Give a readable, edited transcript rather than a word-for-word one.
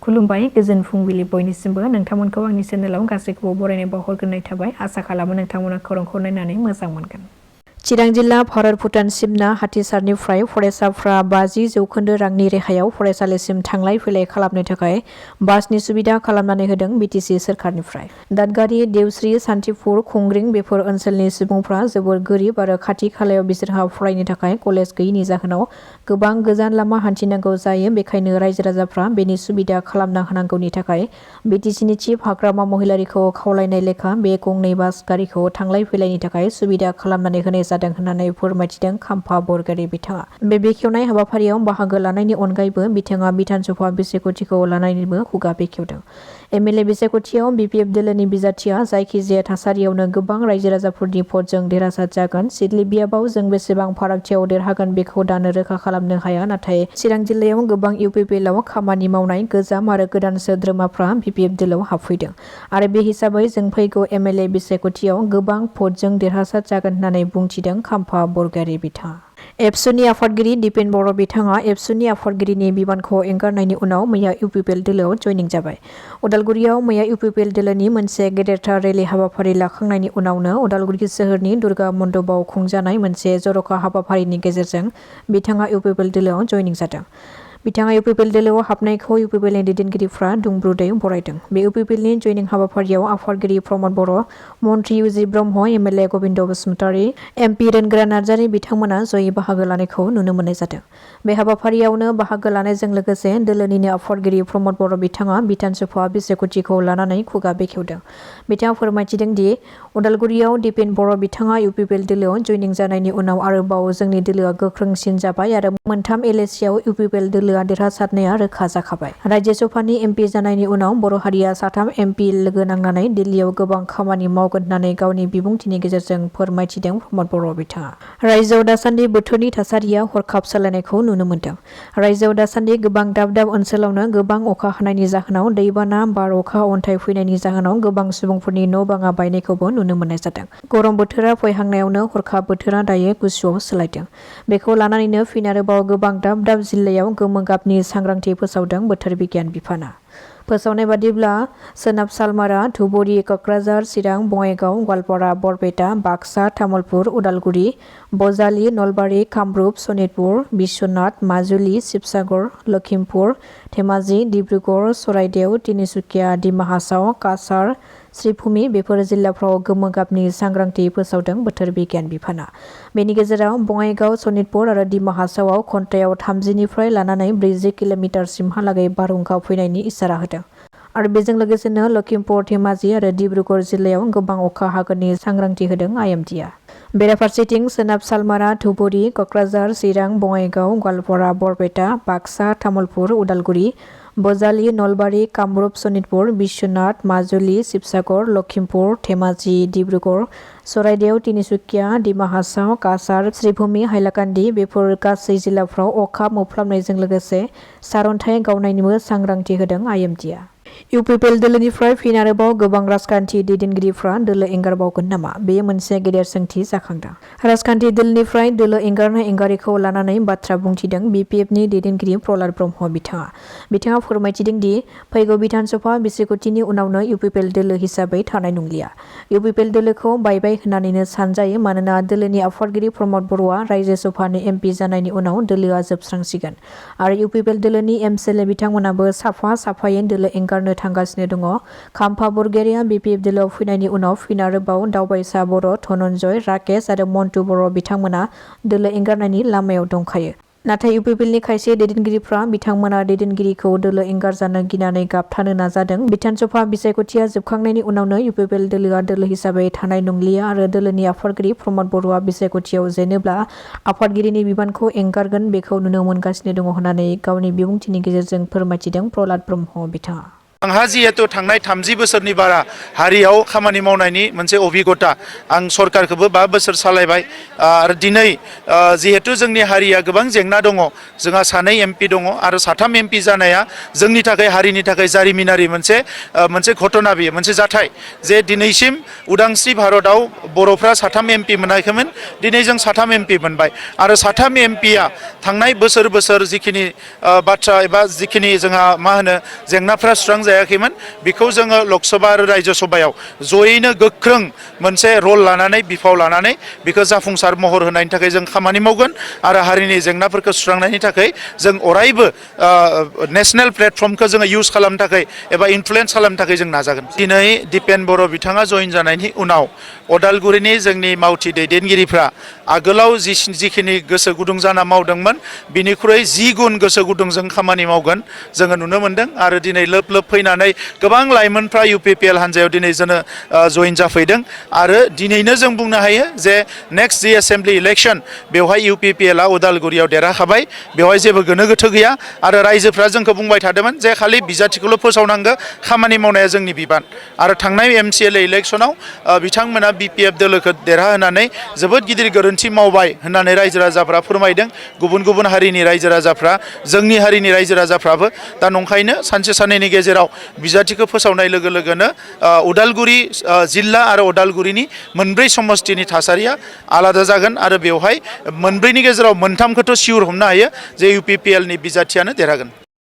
खुलुमबाय गोजोन फुंबिलि बयनिसिमबो नोंथांमोनखौ आंनि चेनेलाव गासैखौबो बरायनाय बावहरग्रोनाय थाबाय आसा खालामो नोंथांमोना खौरांखौ नायनानै मोजां मोनगोन। चिरां जिल्ला भारत भुटान सिमना हाथिसारनिफ्राय फरायसाफ्रा 50% रांनि रेहायाव फरायसालिसिम थांलाय फैलाय खालामनो थाखाय बासनि सुबिदा खालामनानै होदों बिटिसि सोरखारनिफ्राय। दादगारि, देवस्रि, सान्थिपुर, खुंग्रिं बेफोर ओनसोलनि सुबुंफ्रा जोबोर गोरिब आरो खाथि खालायाव बिसोरहा फरायनो थाखाय कलेज गैयिनि जाहोनाव गोबां गोजान लामा हान्थिनांगौ जायो। बेखायनो रायजो राजाफ्रा बेनि सुबिदा खालामना होनांगौनि थाखाय बिटिसिनि चिफ हाग्रामा महिलारिखौ खावलायनाय लेखा बे गंनै बास गारिखौ थांलाय फैलायनि थाखाय सुबिदा खालामनानै होनाय जादों होननानै फोरमायथिदों खाम्फा बरगयारि बिथाङा। बे बेखेवनाय हाबाफारियाव बाहागो लानायनि अनगायैबो बिथाङा बिधान सभा बिसायख'थिखौ लानानैबो खुगा बेखेवदों। एमएलए बिसायख'थियाव बिपिएफ दोलोनि बिजाथिया जायखिजाया थासारियावनो गोबां रायजो राजाफोरनि भटजों देरहासार जागोन। सिदलि बियाबाव जों बेसेबां फारागथियाव देरहागोन बेखौ दानो रोखा खालामनो हाया, नाथाय चिरां जिल्लायाव गोबां UPPLआव खामानि मावनाय गोजाम आरो गोदान सोद्रोमाफ्रा बिपिएफ दोलोआव हाबफैदों आरो बे हिसाबै जों फैगौ एमएलए बिसायख'थियाव गोबां भटजों देरहासार जागोन होननानै बुंथिदों खाम्फा बरगयारि बिथाङा। एबसुनि आफादगिरि दिपेन बर' बिथाङा एबसुनि आफादगिरिनि बिबानखौ एंगारनायनि उनाव मैया UPPL दोलोआव जयनिं जाबाय। उदालगुरियाव मैया UPPL दोलोनि मोनसे गेदेरथार रेलि हाबाफारि लाखांनायनि उनावनो उदालगुरि सोहोरनि दुर्गा मण्डपआव खुंजानाय मोनसे जर'खा हाबाफारिनि गेजेरजों बिथाङा UPPL दोलोआव जयनिं जादों। बिथाङा UPPL दोलोआव हाबनायखौ UPPLनि दैदेनगिरिफ्रा दुंब्रुदै बरायदों। बे UPPLनि जयनिं हाबाफारियाव आफादगिरि प्रमद बर', मन्त्रि Uजि ब्रह्म, एमएलए गबिन्द बसुमतारी, MP रोनग्रा नार्जारि बिथांमोना जयै बाहागो लानायखौ नुनो मोननाय जादों। बे हाबाफारियावनो बाहागो लानायजों लोगोसे दोलोनिनो आफादगिरि प्रमद बर' बिथाङा बिधान सभा बिसायख'थिखौ लानानै खुगा बेखेवदों। बिथाङा फोरमायथिदों दि उदालगुरियाव दिपेन बर' बिथाङा UPPL दोलोआव जयनिं जानायनि उनाव आरोबाव जोंनि दोलोआ गोख्रोंसिन जाबाय आरो मोनथाम एलएसियाव UPPL दोलोआ देरहासारनाया रोखा जाखाबाय। रायजो सभानि MP जानायनि उनाव बर' हारिया 3 MP लोगो नांनानै दिल्लीयाव गोबां खामानि मावगोन होननानै गावनि बिबुंथिनि गेजेरजों फोरमायथिदों प्रमद बर' बिथाङा। रायजोआव दासान्दि बोथोरनि थासारिया हरखाब सोलायनायखौ नुनो मोन्दों। रायजोआव दासान्दि गोबां दाब दाब ओनसोलावनो गोबां अखा हानायनि जाहोनाव दैबाना, बार अखा, अन्थाइ फैनायनि जाहोनाव गोबां सुबुंफोरनि न' बाङा बायनायखौबो नुनो मोननाय जादों। गरम बोथोरा फैहांनायावनो हरखाब बोथोरा दायो गुसुआव सोलायदों। बेखौ लानानैनो फिन आरोबाव गोबां दाब दाब जिल्लायाव गोमो गाबनि सांग्रांथि फोसावदों बोथोर बिगियान बिफाना। फोसावनाय बादिब्ला सोनाब सालमारा, धुबुरी, कक्राझार, चिरां, बङाइगाव, गवालपारा, बरपेटा, बाक्सा, तामुलपुर, उदालगुरि, बजालि, नलबारि, कामरुप, सनितपुर, बिश्वनाथ, माजुलि, शिबसागर, लखिमपुर, धेमाजि, डिब्रुगड़, चराइदेव, तिनिसुकिया, डिमा हासाव, काछार, श्रीभूमि बेफोर जिल्लाफ्राव गोमो गाबनि सांग्रांथि फोसावदों बोथोर बिगियान बिफाना। बेनि गेजेराव बङाइगाव, सनितपुर आरो डिमा हासावआव घन्टायाव 30 निफ्राय लानानै 40 किल'मिटारसिमहालागै बारहुंखा फैनायनि इसारा होदों आरो बेजों लोगोसेनो लखिमपुर, धेमाजि आरो डिब्रुगड़ जिल्लायाव गोबां अखा हागोननि सांग्रांथि होदों IMDआ। बेराफारसेथिं सोनाब सालमारा, धुबुरी, कक्राझार, चिरां, बङाइगाव, गवालपारा, बरपेटा, बाक्सा, तामुलपुर, उदालगुरि, बजालि, नलबारि, कामरुप, सनितपुर, बिश्वनाथ, माजुलि, शिबसागर, लखिमपुर, धेमाजि, डिब्रुगड़, चराइदेव, तिनिसुकिया, डिमा हासाव, काछार, श्रीभूमि, हाइलाकान्दि बेफोर गासै जिल्लाफ्राव अखा मोफ्लामनायजों लोगोसे सारअन्थाइ गावनायनिबो सांग्रांथि होदों IMDआ। UPPL दोलोनिफ्राय फिन आरोबाव गोबां राजखान्थि दैदेनगिरिफ्रा दोलो एंगारबावगोन नामा? बेयो मोनसे गेदेर सोंथि जाखांदों। राजखान्थि दोलोनिफ्राय दोलो एंगारनाय एंगारिखौ लानानै बाथ्रा बुंथिदों BPFनि दैदेनगिरि प्रहलाद ब्रह्म बिथाङा। बिथाङा फोरमायथिदों दि फैगौ बिधान सभा बिसायख'थिनि उनावनो UPPL दोलो हिसाबै थानाय नंलिया। UPPL दोलोखौ बायबाय होननानैनो सानजायो मानोना दोलोनि आफादगिरि प्रमद बर'आ रायजो सभानि MP जानायनि उनाव दोलोआ जोबस्रांसिगोन आरो UPPL दोलोनि MCLA बिथांमोनाबो साफा साफायै दोलो एंगारनो थांगासिनो दङ। खाम्फा बरगयारिया BPF दोलोआव फैनायनि उनाव फिन आरोबाव दावबायसा बर', धनन्जय, राकेश आरो मन्टु बर' बिथांमोना दोलो एंगारनायनि लामायाव दंखायो। नाथाय UPPLनि खायसे दैदेनगिरिफ्रा बिथांमोना दैदेनगिरिखौ दोलो एंगारजानो गिनानै गाबथानो नाजादों। बिधान सभा बिसायख'थिया जोबखांनायनि उनावनो UPPL दोलोआ दोलो हिसाबै थानाय नंलिया आरो दोलोनि आफादगिरि प्रमद बर'आ बिसायख'थियाव जेनोब्ला आफादगिरिनि बिबानखौ एंगारगोन बेखौ नुनो मोनगासिनो दङ होननानै गावनि बिबुंथिनि गेजेरजों फोरमायथिदों प्रहलाद ब्रह्म बिथाङा। आंहा जिहेतु थांनाय 30 बोसोरनि बारा हारियाव खामानि मावनायनि मोनसे अभिगता आं सरकारखौबो 5 बोसोर सालायबाय आरो दिनै जिहेतु जोंनि हारिया गोबां जेंना दङ जोंहा 2 एमपि दङ आरो 3 एमपि जानाया जोंनि थाखाय हारिनि थाखाय जारिमिनारि मोनसे घटना बियो मोनसे जाथाय जे दिनैसिम उदांस्रि भारतआव बर'फ्रा 3 एमपि मोनाखैमोन दिनै जों 3 एमपि मोनबाय आरो 3 एमपिया थांनाय बोसोर जिखिनि बाथ्रा एबा जिखिनि जोंहा मा होनो जेंनाफ्रा सुस्रांजायाखैमोन बेखौ जोङो लकसभा आरो राज्य सभायाव जयैनो गोख्रों मोनसे रल लानानै बिफाव लानानै बेखौ जाफुंसार महर होनायनि थाखाय जों खामानि मावगोन आरो हारिनि जेंनाफोरखौ सुस्रांनायनि थाखाय जों अरायबो नेशनेल प्लेटफर्मखौ जोङो इउज खालामनो थाखाय एबा इनफ्लुयेन्स खालामनो थाखाय जों नाजागोन। दिनै दीपेन बर' बिथाङा जइन जानायनि उनाव अदालगुरिनि जोंनि मावथि दैदेनगिरिफ्रा आगोलाव जिखिनि गोसो गुदुं जाना मावदोंमोन बिनिख्रुइ 10 गुन गोसो गुदुंजों खामानि मावगोन जोङो नुनो मोनदों आरो दिनै लोब फैनानै गोबां लाइमोनफ्रा UPPL हान्जायाव दिनै जोङो जइन जाफैदों आरो दिनैनो जों बुंनो हायो जे नेक्स्ट जि एसेम्बलि इलेक्शन बेवहाय UPPLआ उदालगुरियाव देरहाखाबाय बेवहाय जेबो गोनो गोथो गैया आरो रायजोफ्रा जोंखौ बुंबाय थादोंमोन जे खालि बिजाथिखौल' फोसावनांगौ खामानि मावनाया जोंनि बिबान आरो थांनाय MCLA इलेक्शनाव बिथांमोना BPF दोलोखौ देरहाहोनानै जोबोद गिदिर गोरोन्थि मावबाय होननानै रायजो राजाफ्रा फोरमायदों गुबुन हारिनि रायजो राजाफ्रा जोंनि हारिनि रायजो राजाफ्राबो दा नंखायनो सानसे साननैनि गेजेराव बिजाथिखौ फोसावनाय लोगो लोगोनो उदालगुरि जिल्ला आरो उदालगुरिनि मोनब्रै समष्टिनि थासारिया आलादा जागोन आरो बेवहाय मोनब्रैनि गेजेराव मोनथामखौथ' सिउर हमनो हायो जे UPPLनि बिजाथियानो देरहागोन।